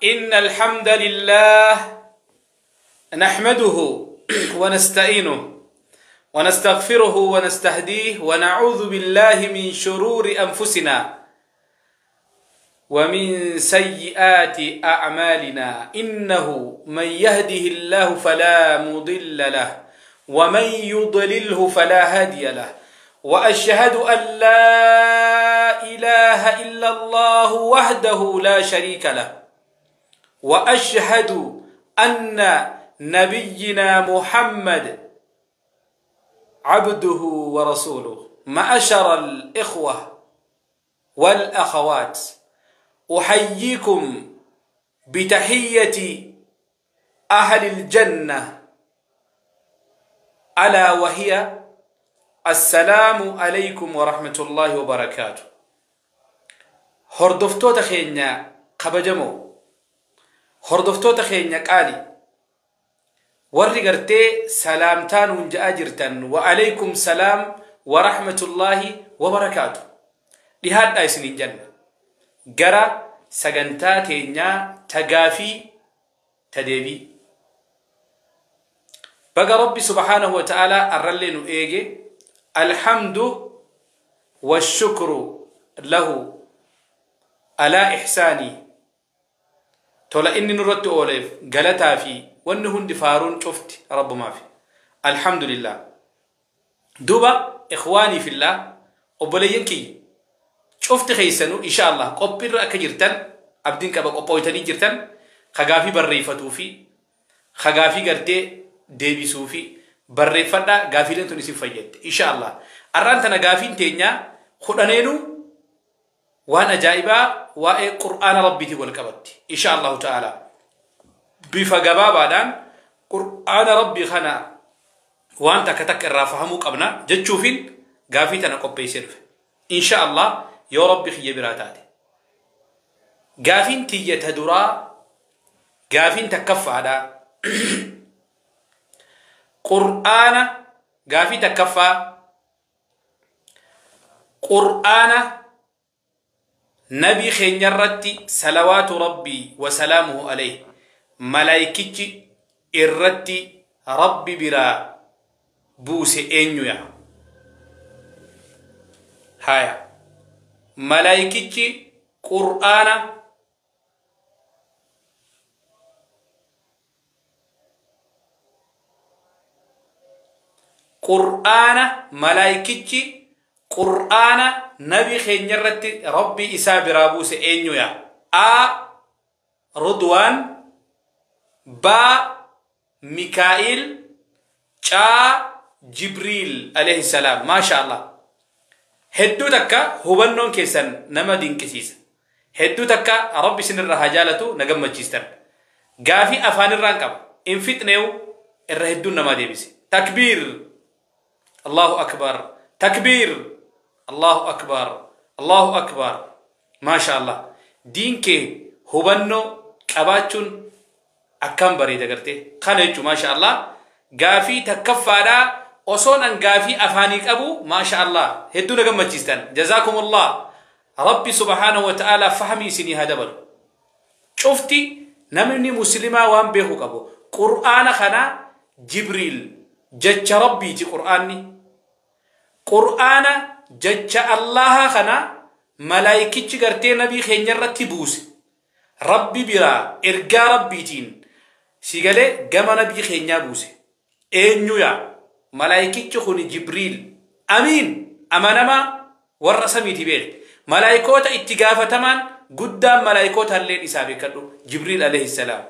إن الحمد لله نحمده ونستعينه ونستغفره ونستهديه ونعوذ بالله من شرور أنفسنا ومن سيئات أعمالنا إنه من يهده الله فلا مضل له ومن يضلله فلا هادي له وأشهد أن لا إله إلا الله وحده لا شريك له وأشهد أن نبينا محمد عبده ورسوله. معشر الإخوة والأخوات، أحييكم بتحية أهل الجنة، ألا وهي السلام عليكم ورحمة الله وبركاته. هردفتوتا خينيا خبجمو، هردفتوتا خينيا قالي warri gartee salaamtaan hunja'a jirtan, wa alaykum salaam wa rahmatullahi wa barakaatu. Dhihaadhaa isiniin jenna gara sagantaa teenyaa tagaafii tadeebii. Baga Rabbi subhaanahu wa ta'aalaa arrallee nu eege. Alhamdu washukru lahu alaa ihsaanii, tola inni nurratti ooleef galataa fi wanni hundi faaruun cufti rabbumaaf, alhamdulillah. Duuba ikhwaanii fillah, obboleeyyan kiyya cufti keessanuu insha Allah qophiirra akka jirtan abdiin qaba. Qophooytanii jirtan kagaafii barreeffatuu fi kagaafii gartee deebisuu fi barreeffadhaa. Gaafiileen tun isin fayyadde insha Allah. Arraan tana gaafiin teenyaa kudhaneenu waan ajaa'ibaa waa'ee qur'aana rabbiitiin wal qabatti insha Allahu ta'ala. Bifa gabaabaadhaan qur'aana rabbii kana waan takka takka irraa fahamuu qabna jechuufin gaafii tana qopheessee dhufe insha Allah, yoo rabbi kiyya biraa taate. Gaafiin tiyya ta duraa, gaafiin takkaffaadha. Qur'aana gaafii takkaffaa, qur'aana nabii keenya irratti salawaatu rabbii wa salaamuhu alayhi malaayikichi irratti rabbi biraa buuse eenyu yaa? Haya, malaayikichi qur'aana malaayikichi qur'aana nabii keenya irratti rabbi isaa biraa buuse eenyu yaa? A Rudwaan, ba Mikaa'il, caa Jibriil alayhi salaam. Maasha Allah, hedduu takka hubannoon keessan nama dinqisiisa. Hedduu takka rabbi isinirra haa jaalatu, na gammachiistan. Gaafii afaanirraan qaba in fixneewu irra hedduun namaa deebise. Takbiir, Allahu akbar, takbiir, Allahu akbar, Allahu akbar. Maasha Allah, diin kee hubannoo qabaachuun akkam bareeda gartee kana jechuun. Maasha Allah, gaafii takkaffaadhaa osoon an gaafii afaanii qabu. Maasha Allah, hedduu na gammachiistan. Jazaakumullah, rabbi subhaanahu wa ta'ala fahmii isinii haa dabalu. Cufti namni muslimaa waan beeku qabu, qur'aana kana Jibriil jecha rabbiiti. Qur'aanni qur'aana jecha Allaha kana malaayikichi gartee nabii keenya irratti buuse rabbi biraa ergaa rabbiitiin si galee gama nabii keenyaa buuse eenyu yaa? Malaayikichi kun Jibriil amiin amanamaa warra samiiti beekte. Malaayikoota itti gaafatamaan guddaan malaayikoota illeen isaa beekadhu, Jibriil alayhi salaam.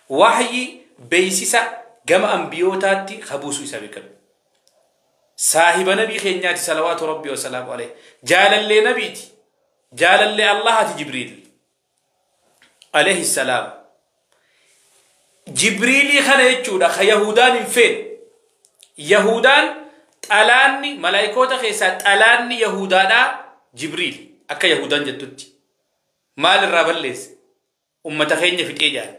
Wahyi beeksisa gama ambiyootaatti kabuusuu isaa beekadhu. Saahiba nabii keenyaati salawaatu rabbii wasalaamu alayhi, jaalallee nabiiti, jaalallee Allahaati Jibriil alayhi salaam. Jibriilii kana jechuudha ka Yahudaan hin feene. Yahudaan xalaanni malaayikoota keessaa xalaanni Yahudaadhaa Jibriil akka Yahudaan jettutti. Maal irraa balleesse? Ummata keenya fixee jaal.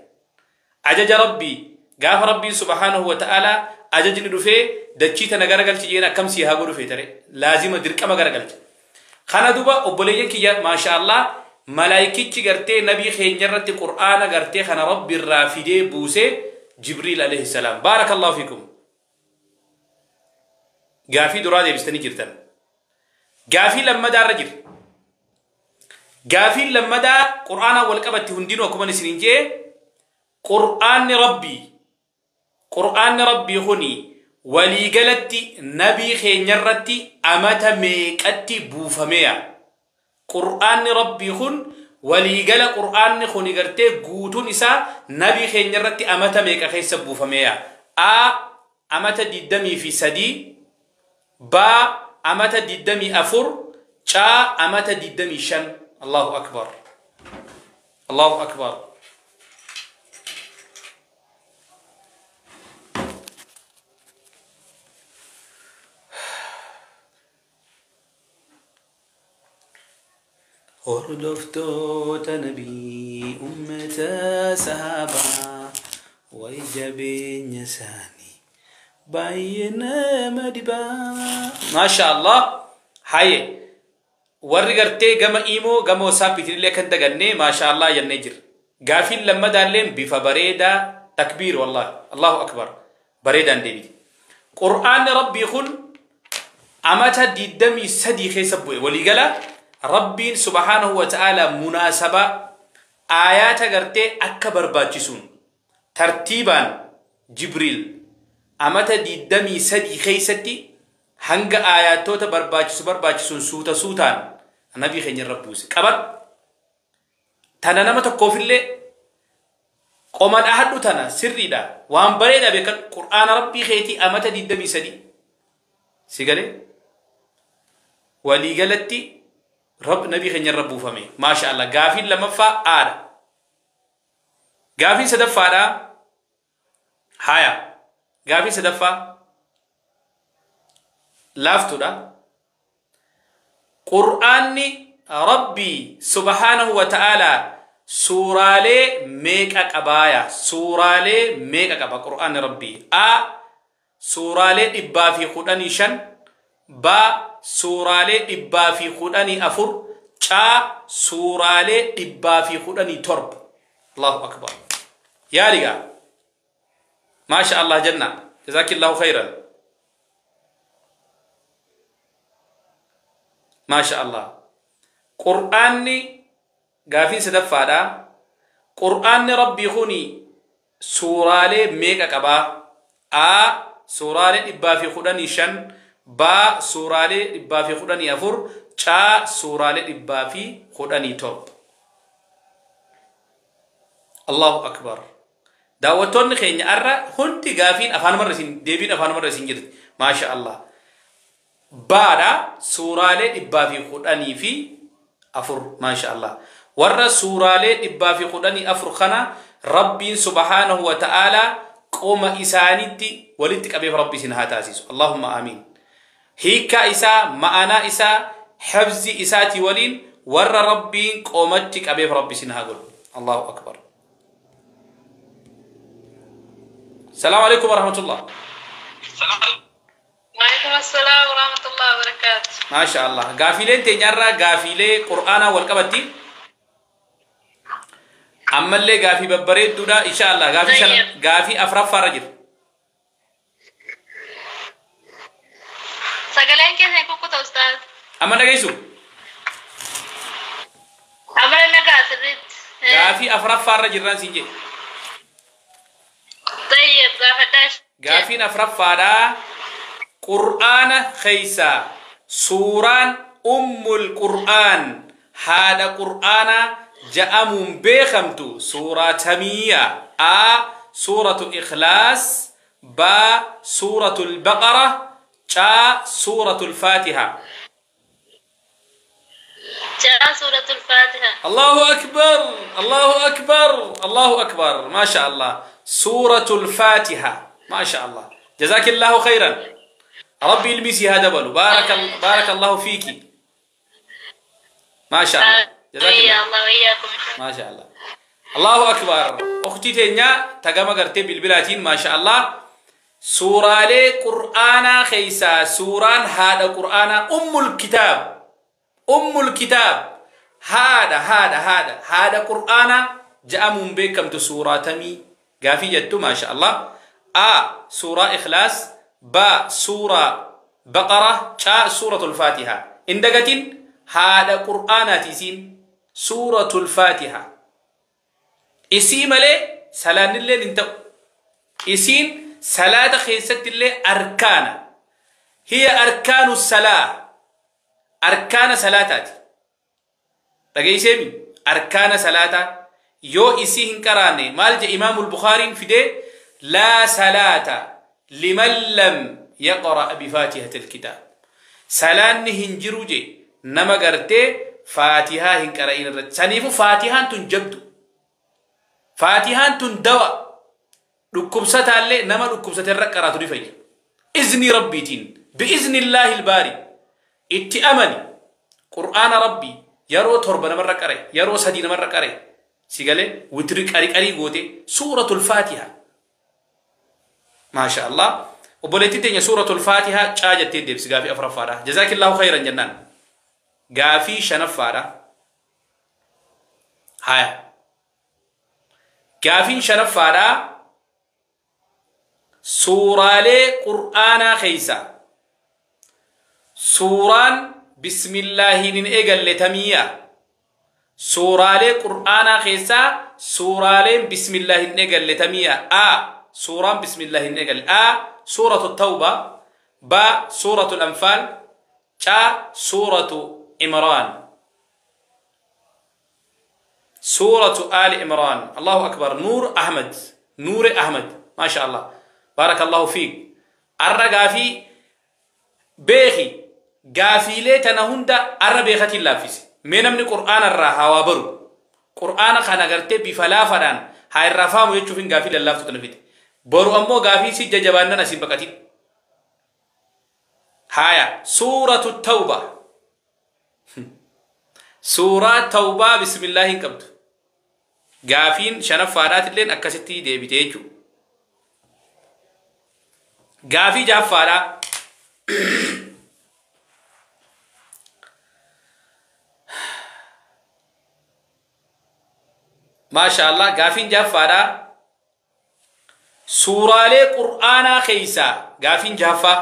Ajaja rabbii gaafa rabbiin subhaanahu wa ta'aalaa ajajni dhufee dachii tana garagalchi jeen akkam sii haa godhu feetare, laazima dirqama garagalcha. Kana duba obboleeyyan kiyya, maasha Allah, Malaayikichi gartee nabii keenya irratti Qur'aana gartee kana Rabbi irraa fidee buuse Jibriil alayhi salaam. Baarakallahu fiikum. Gaafii duraa deebistanii jirtan. Gaafii lammadaa irra jira. Gaafiin lammadaa Qur'aanaan wal qabatti hundinuu akkuma isiniin jee Qur'aanni Rabbii kuni waliigalatti nabii keenya irratti amata meeqatti buufameya. Qur'aanni Rabbii kun waliigala Qur'aanni kuni gartee guutuun isaa nabii keenya irratti amata meeqa keessa buufameya. A amata 23, B amata 24, C amata 25. Allahu akbar. Allahu akbar. Hordoftoota nabii ummata sahabaa way jabeenya isaanii baay'ee nama dhibaa. Maasha Allah. Haye warri gartee gama imoo gama wasaappiitiin illee kan daganne maasha Allah jennee jira. Gaafiin lammadaalleen bifa bareedaa takbiir wallahi. Allahu akbar. Bareedaan deebite. Qur'aanni Rabbii kun amata 23 keessa bu'e waliigala Rabbiin subhaanahu wa ta'ala munaasaba aayaata gartee akka barbaachisuun tartiibaan Jibriil amata 23 keessatti hanga aayaatota barbaachisuun suuta suutaan nabii keenya irra buuse. Qaban tana nama tokkoofillee qoma dhahadhu tana sirriidha waan bareedaa beekan Qur'aana Rabbii keetii amata 23 si galee waliigalatti Rab nabii keenya irra buufame. Maasha Allah. Gaafiin lammaffaa aadha. Gaafiin sadaffaadha. Haya. Gaafiin sadaffaa laaftuudha. Qur'aanni Rabbii subhaanahu wa ta'ala suuraalee meeqa qabaaya? Suuraalee meeqa qaba Qur'aanni Rabbii? A suuraalee 115, B suuraalee 114, C suuraalee 117. Allahu akbar. Yaa rigaa. Maasha Allah janna. Jazaakillahu khayran. Maasha Allah. Qur'aanni gaafiin sadaffaadha. Qur'aanni Rabbii kuni suuraalee meeqa qabaa? A suuraalee 115, B suuraalee 114, C suuraalee 117. Allahu akbar. Daawwattoonni keenya arra hundi gaafiin afaanumarra isin deebiin afaanumarra isin jirti. Maasha Allah. Baadha suuraalee 114. Maasha Allah. Warra suuraalee 114 kana Rabbiin subhaanahu wa ta'ala qoma isaanitti walitti qabeef Rabbi isin haa taasisu. Allahumma amiin. Hiikkaa isaa, ma'anaa isaa, hafzi isaatii waliin warra Rabbiin qomatti qabeef Rabbi isin haa godhu. Allahu akbar. Salaamu alaikum warahmatullah. Waalaikum assalam warahmatullahi wabarakatuh. Maasha Allah. Gaafiileen teenyarraa gaafiilee Qur'aanaa wal qabatti. Ammallee gaafii babbareedduudha insha Allah. Gaafii afuraffaarra jira. Sagaleen keessan kukkuta ustaaz. Amma dhageessu? Amma nagaa sirriitti. Gaafii afuraffaarra jirraan siin jedhe. Tayyib gaafadhaa. Gaafiin afuraffaadhaa Qur'aana keessa suuraan Ummul Qur'aan haadha Qur'aanaa ja'amuun beekamtu suuraa tamiyya. A suuratu Ikhlaas, B suuratul Baqara, C suuratul Faatiha. C suuratul Faatiha. Allahu akbar, Allahu akbar, Allahu akbar. Maasha Allah. Suuratul Faatiha. Maasha Allah. Jazaakillahu khayran. Rabbi ilmi si haa dabalu. Baarakallahu fiiki. Maasha Allah. Maasha Allah. Allahu akbar. Ukhtii teenya tagama gartee bilbilaatiin maasha Allah. Suuraalee Qur'aanaa keessaa suuraan haadha Qur'aanaa Ummul Kitaab. Ummul Kitaab. Haadha haadha haadha haadha qur'aanaa ja'amuun beekamtu suuraa tamii gaafii jettu maasha Allah. A suuraa Ikhlaas, ba suuraa Baqara, ca suuratul Faatiha. Hin dagatin, haadha qur'aanaati isiin suuratul Faatiha. Isii malee salaannilleen hin ta'u. Isiin salaata keessattillee arkaana. Hiya arkaanu salaa, arkaana salaataati. Dhageeyseemi, arkaana salaataa yoo isii hin qaraanne maal je Imaamul Bukhaariin fidee: laa salaata liman lam yaqra bifaatihati alkitaab. Salaanni hin jiru je nama gartee faatihaa hin qara'in irratti. Saniifu faatihaan tun jabdu, faatihaan tun dawa. Dhukkubsataallee nama dhukkubsate irra qaraatu ni fayya izni rabbiitiin, bi'izni illaahi ilbaari. Itti amani, qur'aana rabbii yeroo 7 namarra qare, yeroo 3 namarra qare, si galee witri qari qarii goote suuratul faatiha. Maasha allah, obboleettiin teenya suuratul faatiha caa jettee deebisi gaafii afuraffaadha. Jazaakillahu khayran jennaan. Gaafii shanaffaadha. Haya, gaafiin shanaffaadha: suuraalee qur'aanaa keeysa suuraan bismillaahiin hin eegalle tamiyya? Suuraalee qur'aanaa keessaa suuraaleen bismillaahi hin eegalle tamiyya? A suuraan bismillaahi hin eegalle: A suuratu tawba, B suuratu anfaal, C suuratu imraan. Suuratu ali imraan. Allahu akbar! Nuur Ahmad, Nuure Ahmad, maasha allah, baarakallahu fiik. Arra gaafii beeki, gaafiilee tana hunda arra beekatiin laaffise. Mee namni qur'aana irraa haa waa baru, qur'aana kana gartee bifa laafaadhaan haa irraa faamu jechuuf hin gaafii lallaaftu tana fide. Boru ammoo gaafii si jajabaannan asiin baqatin. Haya, suuratu tawba, suuraa tawbaa bismillaahi hin qabdu. Gaafiin shanaffaadhaatilleen akkasitti deebite jechuudha. Gaafii jahaffaadhaa. Maasha allah, gaafiin jahaffaadhaa: suuraalee qur'aanaa keeysaa, gaafiin jahaffaa,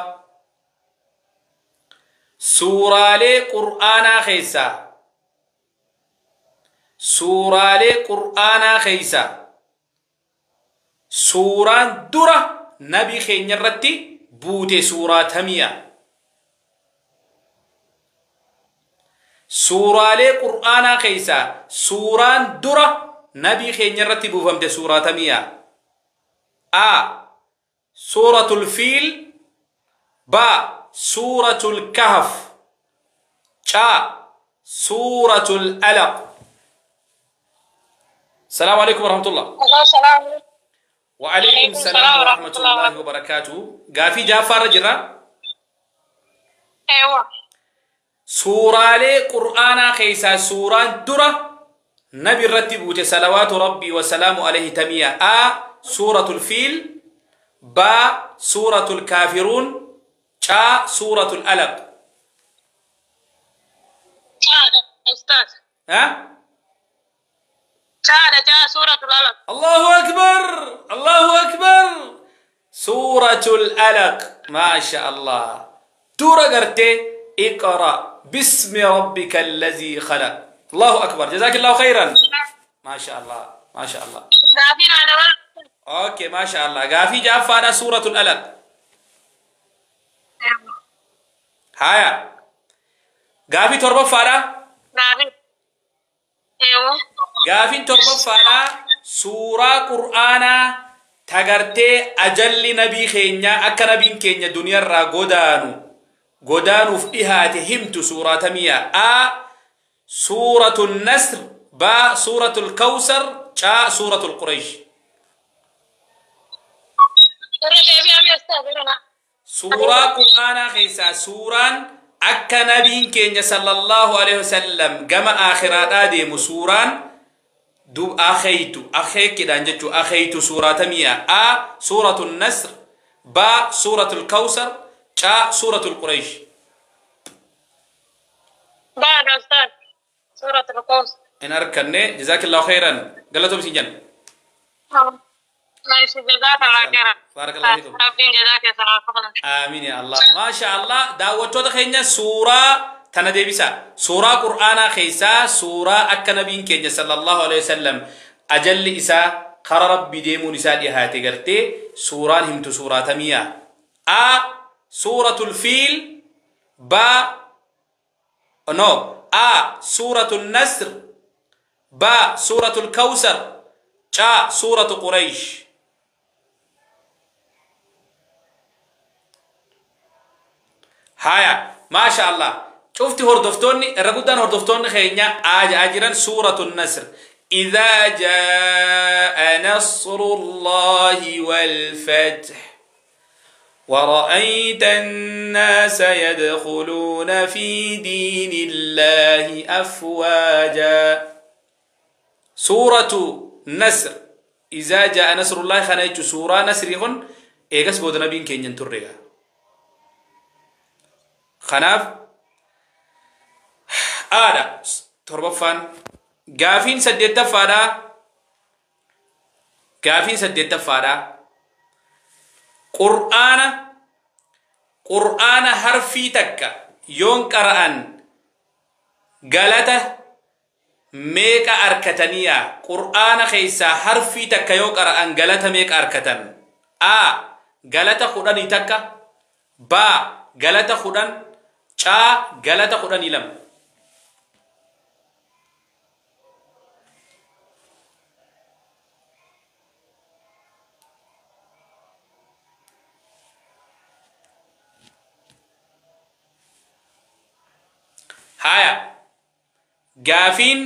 suuraalee qur'aanaa keeysaa, suuraalee qur'aanaa keeysaa suuraan dura nabii keenya irratti buute suuraa tamiya? Suuraalee qur'aanaa keeysaa suuraan dura nabii keenya irratti buufamte suuraa tamiya? A suuratul fiil, B suuratul kahf, C suuratul alaq. السلام عليكم ورحمة الله. الله سلام. وعليكم عليكم السلام السلام ورحمة ورحمة الله. الله وبركاته. Gaafii jahaffaarra jirra. Eewa. Suuraalee qur'aanaa keessaa suuraan dura nabi irratti buute salawaatu rabbii wasalaamu alayhi tamiya? A suuratul fiil, B suuratul kaafiruun, C suuratul alaq. Caadha ustaaz. Ha. Caadha, caa, suuratul alaq. الله أكبر، الله أكبر! سورة الألق، ما شاء الله. دورة قرتي اقرأ باسم ربك الذي خلق. الله أكبر، جزاك الله خيرا، ما شاء الله، ما شاء الله. Gaafiin haadha wal. Okay, ما شاء الله. Gaafii jahaffaadha سورة الألق. Haya, gaafii torbaffaadha. Gaafii. Eewa. Gaafiin torbaffaadha: suuraa qur'aanaa tagartee ajalli nabii keenyaa akka nabiin keenya duniyaarraa godaanu godaanuuf dhihaate himtu suuraa tamiya? A suuratu nasr, B suuratu kawsar, C suuratu quraysh. Irra deebi'ame ustaaz, irra na. Suuraa qur'aanaa keessaa suuraan akka nabiin keenya sallallahu alaihi wasallam gama aakhiraadhaa deemu suuraan dub akheytu akheekidhaan jechuu akheytu suuraa tamiya? A suuratu nasr, B suuratu kawsar, C suuratu quraysh. Baadha ustaaz. Suuratul Kawsar. In arkanne jazaakillahu khairan galatoom isin jenna. ماشي جزاك الله خيرا. بارك الله فيكم. ربي جزاك الله خيرا. آمين يا الله. ما شاء الله daawwattoota keenya suuraa tana deebisa. Suuraa Qur'aanaa keessaa suuraa akka nabiin keenya sallallahu alaihi wasallam ajalli isaa kara rabbi deemuun isaa dhihaate gartee suuraan himtu suuraa tamiyaa. A suuratul fiil, ba no A suuratul nasr, ba suuratul kawsar, ca suuratu quraysh. Haya, maasha Allah. Cufti hordoftoonni irra guddaan hordoftoonni keenya aaja'aa jiran suuratu nasr. إذا جاء نصر الله والفتح ورأيت الناس يدخلون في دين الله أفواجا. سورة نصر إذا جاء نصر الله خنيت سورة نصر يكون إيجاس بود نبين كينين تريها خناف آدا تربفان gaafiin saddeettaffaadha. Gaafiin saddeettaffaadha. Qur'aana harfii takka yoon qara'an galata meeqa arkataniya? Qur'aana keessaa harfii takka yoo qara'an galata meeqa arkatan? A galata 10 takka, B galata 10, C galata 12. Haya, gaafiin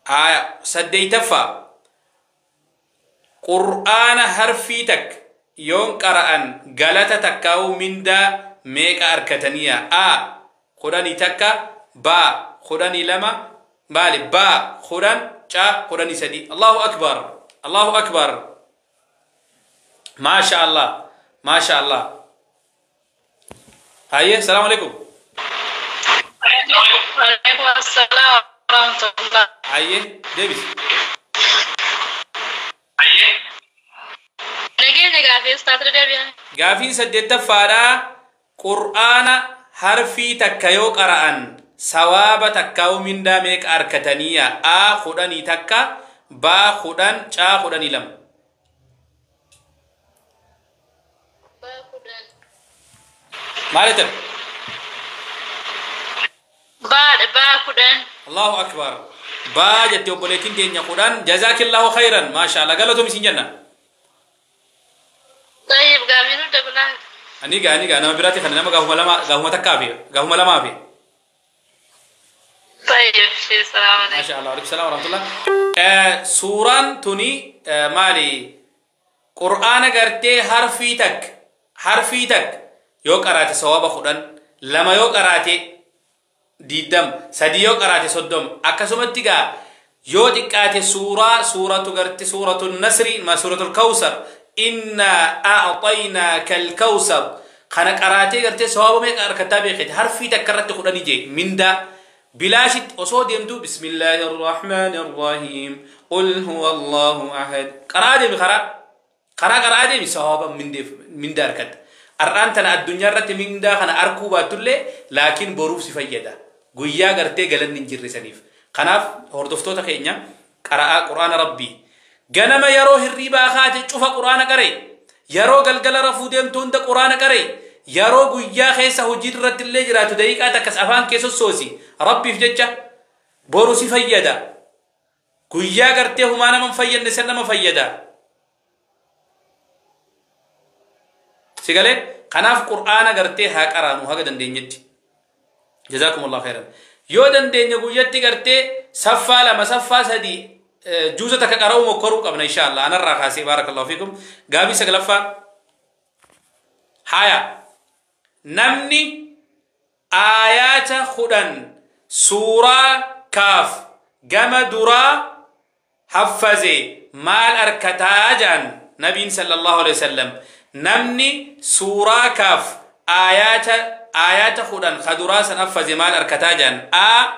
haya saddeettaffaa Qur'aana harfii takka yoon qara'an galata takkaa'uu mindaa meeqa arkataniya? A 10 takka, B 12, maali B 10, C 13. Allahu akbar, Allahu akbar. Maasha Allah, maasha Allah. Haye, salaamu alaikum. وعليكم السلام ورحمة الله. Haye, deebis. Nageenya gaafii ustaas deebi'an. Gaafiin saddeettaffaadha. Qur'aana harfii takka yoo qara'an sawaaba takkaa'uu mindaa meeqa arkataniya? A 10 takka, B 10, C 12. Maal jettan? Baa 10. Allahu akbar. Baa jette obboleettiin teenya 10. Jazaakillahu khairan. Maasha Allah. Galatoom isin jenna. طيب gaafii nu dabalaa. Ani gaa nama biraatti kana nama gaafuma lama gaafuma takkaa fi gaafuma lamaa fi. طيب السلام عليكم. Maasha Allah. Waalaikum salaam warahmatullah. Suuraan tuni maali? Qur'aana gartee harfii takka yoo qaraate sawaaba 10, 2 yoo qaraate 20, 3 yoo qaraate 30. Akkasumatti gaa yoo xiqqaate suuraa suuratu garte suuratul nasri ma suuratul kawsar inna a'taynaka al-kawsar kana qaraatee gartee sawaaba meeqa arkataa beekete harfii takka irratti 10 jee mindaa bilaashitti osoo deemtu bismillahir rahmanir rahiim qul huwa allahu ahad qaraa deemi karaa qaraa deemi sawaaba mindaa arkatta. Ar'aan tana addunyaa irratti mindaa kana arkuu baattullee laakiin boruuf si fayyada. Guyyaa gartee galanni hin jirre saniif. Kanaaf hordoftoota keenya qara'aa Qur'aana Rabbii. Ganama yeroo hirribaa kaate cufa Qur'aana qaree. Yeroo galgala rafuu deemtu hunda Qur'aana qaree. Yeroo guyyaa keessa hojii irratti illee jiraatu daqiiqaa takkas afaan kee sossoosi. Rabbiif jecha boru si fayyada. Guyyaa gartee humaa nama hin fayyadne san nama fayyada. Si galee kanaaf Qur'aana gartee haa qaraanu haga dandeenyetti. جزاكم الله خيرا. yoo dandeenya guyyatti gartee saffaa 2 saffaa 3 juuza takka qara'uu mokkoruu qabna insha Allah. Anarraa kaasee baarakallahu fiikum. Gaafii saglaffaa. Haya, namni aayaata 10 suuraa kaaf gama duraa haffaze maal arkataa jedhan nabiin sallallahu alaihi wasallam. Namni suuraa kaaf آيات خدان خدراسا أفز مال أركتاجا أ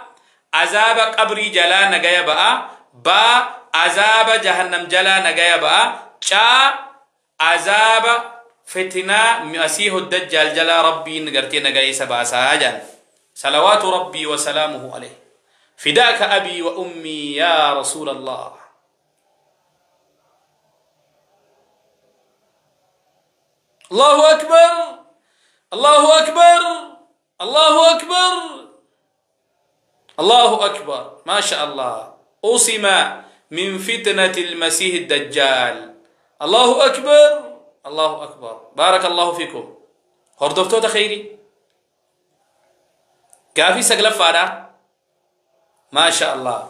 عذاب قبري جلا نجايا بقى با عذاب جهنم جلا نجايا بقى چا عذاب فتنة مسيح الدجال جلا ربي نغرتي نجاي سبا ساجا صلوات ربي وسلامه عليه فداك أبي وأمي يا رسول الله. الله أكبر الله أكبر الله أكبر الله أكبر. ما شاء الله. أصم من فتنة المسيح الدجال. الله أكبر الله أكبر. بارك الله فيكم. هردفتو تخيري كافي سقلف فارا. ما شاء الله.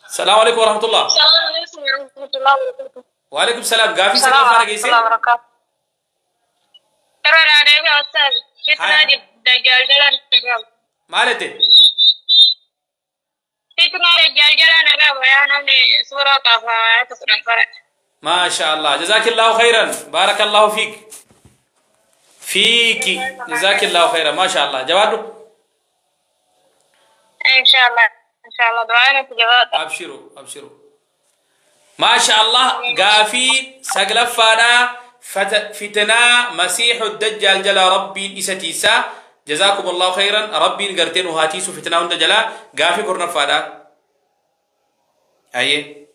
السلام عليكم ورحمة الله. السلام عليكم ورحمة الله وبركاته. وعليكم السلام. كافي سقلف فارا كيسي. مالتي ما شاء الله. جزاك الله خيرا. بارك الله فيك فيك. جزاك الله خيرا. ما شاء الله. جوابه إن شاء الله إن شاء الله دعانا تجواب. أبشروا أبشروا. ما شاء الله. قافي سقلف فانا فتنة مسيح الدجال جلا ربي إستيسا. جزاكم الله خيرا. ربي نقرتين وهاتيسو فتنة جلا قافي كرنا فانا. أيه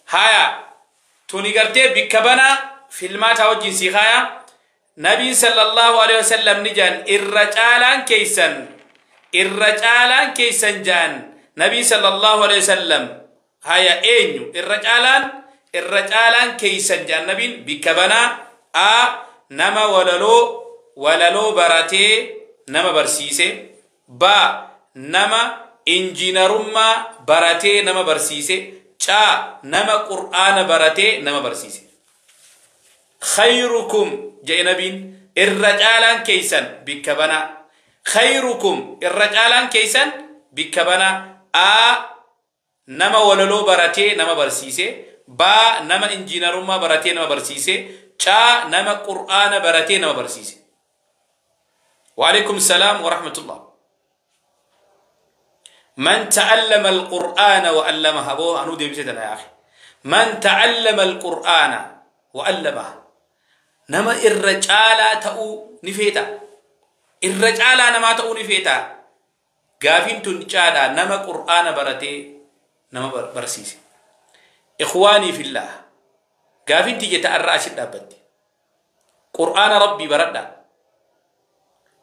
هايا توني قرتي بكبنا في المات وجين سيخايا نبي صلى الله عليه وسلم نجان الرجالان كيسن الرجالان كيسن جان نبي صلى الله عليه وسلم هايا اينيو الرجالان كيسن جان نبي بكبنا ا نما ولالو براتي نما برسيسي با نما انجينرما براتي نما برسيسي چا نما قرآن براتي نما برسيسي. خيركم جاء نبين الرجالان كيسن بكبنا خيركم الرجالان كيسن بكبنا ا نما ولولو براتي نما برسيسي با نما انجينرما براتي نما برسيسي چا نما قرآن براتي نما برسيسي. وعليكم السلام ورحمة الله. من تعلم القرآن وعلمها أبوه أنو دي بسيطنا يا أخي. من تعلم القرآن وعلمها نما الرجالة تأو نفيتا الرجالة نما تأو نفيتا قافين تنجادا نما قرآن براتي نما برسيسي. إخواني في الله قافين تيجي تأرى أشد أبدي قرآن ربي بردا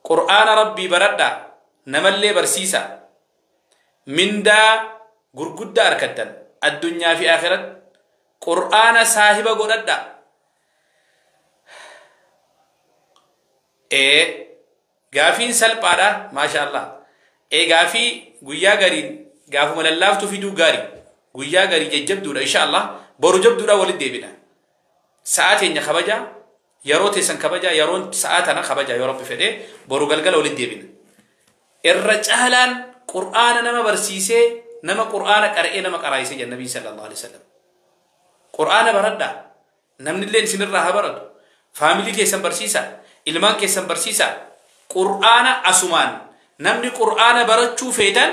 قرآن ربي بردا نما اللي برسيسا من دا غرغد أركتن الدنيا في آخرت قرآن صاحب غردا إيه غافين سلبارا ما شاء الله. إيه غافي غيا غري غافو من الله تفيدو غاري غيا غري ججب دورا إن شاء الله برو جب دورا ولد ديبنا ساعات إن خبجا يروت سن خبجا يرون ساعات أنا خبجا يا رب فدي برو غلغل ولد ديبنا الرجالان قرآن نما برسيسي نما قرآن قرئ نما قرأيسي النبي صلى الله عليه وسلم قرآن بردا نمن اللي سن الراها برد فاميلي كيسن برسيسا إلمان كيسن برسيسا قرآن أسمان نمني قرآن برچو فيتن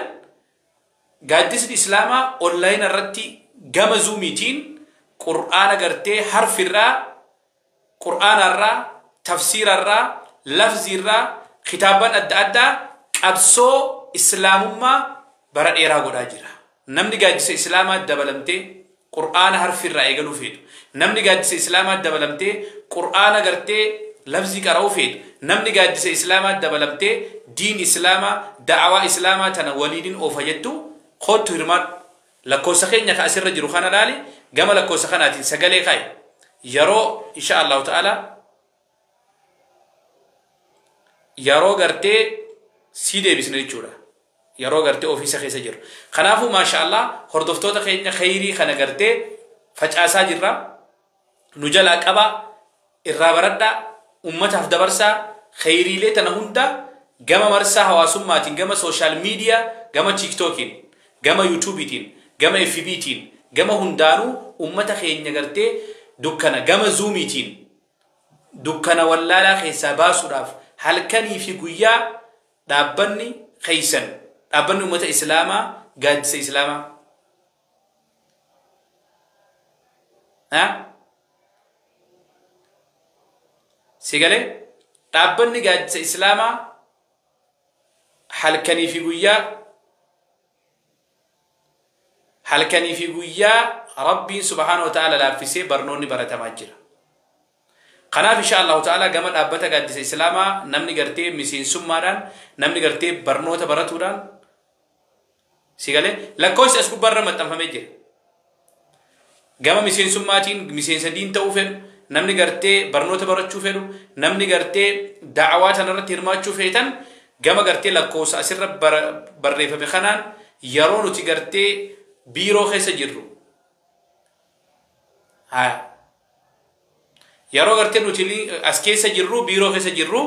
قادس الإسلام أونلاين الرتي جم زوميتين قرآن قرتي حرف الرا قرآن الرا تفسير الرا لفظ الرا خطابا أدى أبسو إسلامما برا إيرا قد أجرا نمني قادس إسلاما دبلمتي قرآن حرف الرا إيقلو فيد نمني قادس إسلاما دبلمتي قرآن قرتي لفظي قرأو فيد نمني قادس إسلاما دبلمتي دين إسلاما دعوة إسلاما تنولين أوفجتو خود تهرمان لكوسخين يخا أسر جروخانا لالي قام لكوسخاناتين سقالي خاي يرو إن شاء الله تعالى يرو قرتي سيدي بسنري چورا yeroo gartee ofiisa keessa jiru. Kanaafuu maashaallah hordoftoota keenya khayrii kana gartee facaasaa jirra. Nu jalaa qaba irraa baradhaa ummataaf dabarsaa khayriilee tana hunda gama marsaa hawaasummaatiin gama sooshaal miidiyaa gama tiiktookiin gama yuutuubiitiin gama FB'tiin gama hundaanuu ummata keenya gartee dukkana gama Zoomiitiin dukkana wallaalaa keessaa baasuudhaaf halkanii fi guyyaa dhaabbanni keessan dhaabbanni ummata Islaamaa gaaddisa Islaamaa. Si galee dhaabbanni gaaddisa Islaamaa halkanii fi guyyaa Rabbiin subhaanahu wa ta'ala laaffisee barnoonni baratamaa jira. Kanaaf insha Allahu ta'ala gama dhaabbata gaaddisa Islaamaa namni gartee miseensummaadhaan, namni gartee barnoota baratuudhaan, si galee, lakkoofsi as gubbaarra maxxanfamee jira. Gama miseensummaatiin miseensa diin ta'uu fedhu, namni gartee barnoota barachuu fedhu, namni gartee da'awaa tanarratti hirmaachuu feetan, gama gartee lakkoofsa asirra barreeffame kanaan yeroo nuti gartee biiroo keessa jirru, yeroo gartee nuti as keessa jirru, biiroo keessa jirru,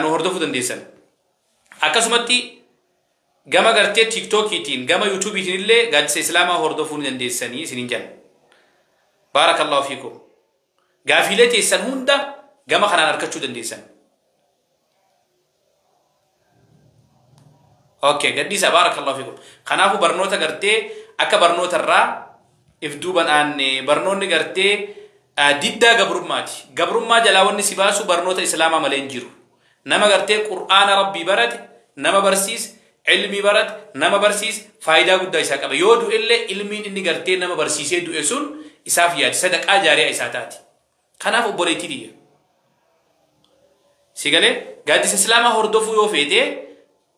nu hordofuu dandeessan. Akkasumatti gama gartee TikTokiitiin, gama YouTubeiitiin illee gaaddisa Islaamaa hordofuu ni dandeessanii isiniin jenna. Baarakallahu fiikum. Gaafiilee teessan hunda gama kanaan argachuu dandeessan. Okay, gadhiisa, baarakallahu fiikum. Kanaafuu barnoota gartee akka barnoota irraa if duuban aanne, barnoonni gartee diddaa gabrummaati. Gabrummaa jalaa wanni si baasu barnoota Islaamaa malee hin jiru. Nama gartee Qur'aana Rabbii barate, nama barsiise, ilmii barate, nama barsiise, faayidaa guddaa isaa qaba. Yoo du'ellee ilmiin inni gartee nama barsiisee du'e sun isaaf yaadi, sadaqaa jaariyaa isaa taati. Kanaaf obboleettii tiyya. Si galee, gaaddisa Islaamaa hordofuu yoo feete,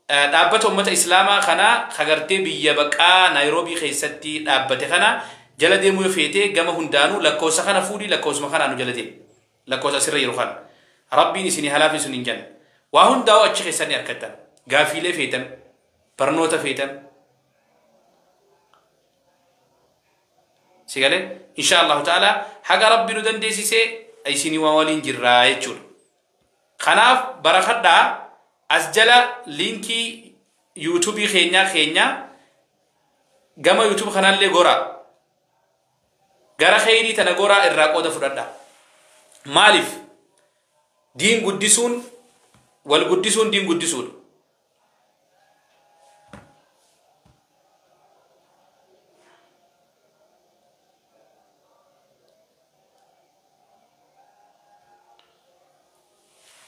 dhaabbata uummata Islaamaa kana kagartee biyya baqaa Naayiroobii keessatti dhaabbate kana jala deemuu yoo feete, gama hundaanuu lakkoofsa kana fuudhii, lakkoofsuma kanaa nu jala deemu. Lakkoofsa asirra jiru kana. Rabbiin isinii halaaf isin hin janna. Waa hundaa'u achi keessatti ni argattan. Gaafiilee feetan, barnoota feetan. Si galee, insha Allahu ta'ala haga Rabbi nu dandeessisee isinii waa waliin jirraa jechuudha. Kanaaf barakadhaa, as jala linkii YouTubeii keenyaa gama YouTube kanallee goraa. Gara kheyrii tana goraa, irraa qooda fudhadhaa. Maaliif? Diin guddisuun, wal guddisuun diin guddisuudha.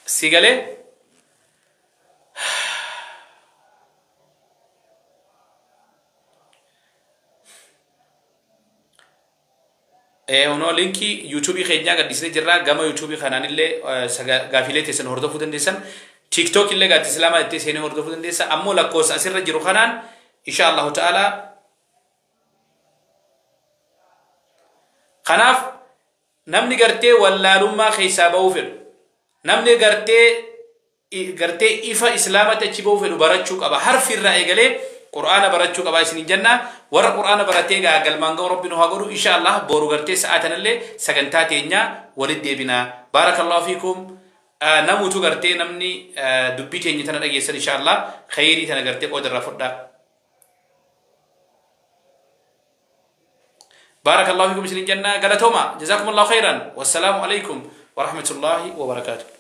Si galee? Onoo linkii YouTubeii keenyaa gadhiisnee jirra. Gama YouTubeii kanaanillee gaafiilee teessan hordofuu dandeessan. TikTok illee gaaddisa Islaamaa jettee seenee hordofuu dandeessa. Ammoo lakkoofsa asirra jiru kanaan insha Allahu ta'ala. Kanaaf namni gartee wallaalummaa keessaa ba'uu fedhu, namni gartee ifa Islaamatti achi ba'uu fedhu barachuu qaba. Harfi irraa eegalee Qur'aana barachuu qaba isiniin jenna. Warra Qur'aana baratee gaa galmaan ga'u Rabbi nu haa godhu. Insha Allah boru gartee sa'aa tanallee sagantaa teenya walitti deebina. Baarakallahu fiikum. Namuutu gartee namni dubbii teenya tana dhageessan insha Allah khayrii tana gartee qooda irraa fudhaa. بارك الله فيكم isiniin jenna, galatoomaa. جزاكم الله خيرا والسلام عليكم ورحمة الله وبركاته.